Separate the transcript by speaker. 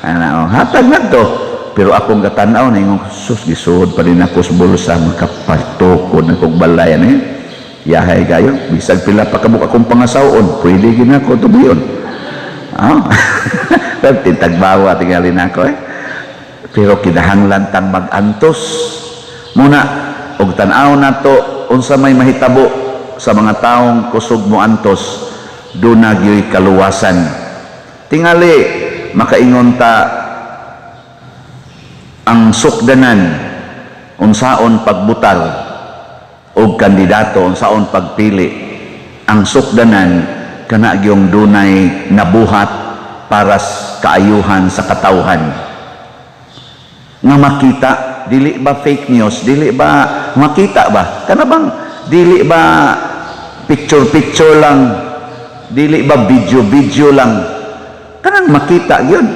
Speaker 1: Ana, oh, hatag na to. Pero akong katanaw na ingon, sus, gisuod pa rin ako sa bulsa, makapatukod na kong balay, ano eh. Yahay kayo, bisag pila pa kabuk akong pangasawon, pwede gina ko tubiyon. Ah? Pero tintagbawa, tingali na ako eh. Pero kinahanglan tang mag-antos. Muna, og tan-aw nato unsa may mahitabo sa mga taong kusog mo antos, duna gyoy kaluwasan. Tingali, makaingon ta ang sukdanan unsaon pagbutar og kandidato, unsaon pagpili ang sukdanan, kana gyung dunay nabuhat para sa kaayuhan sa katawhan nga makita. Dili ba fake news? Dili ba makita ba? Kana bang dili ba picture picture lang? Dili ba video video lang? Kanang makita gyud.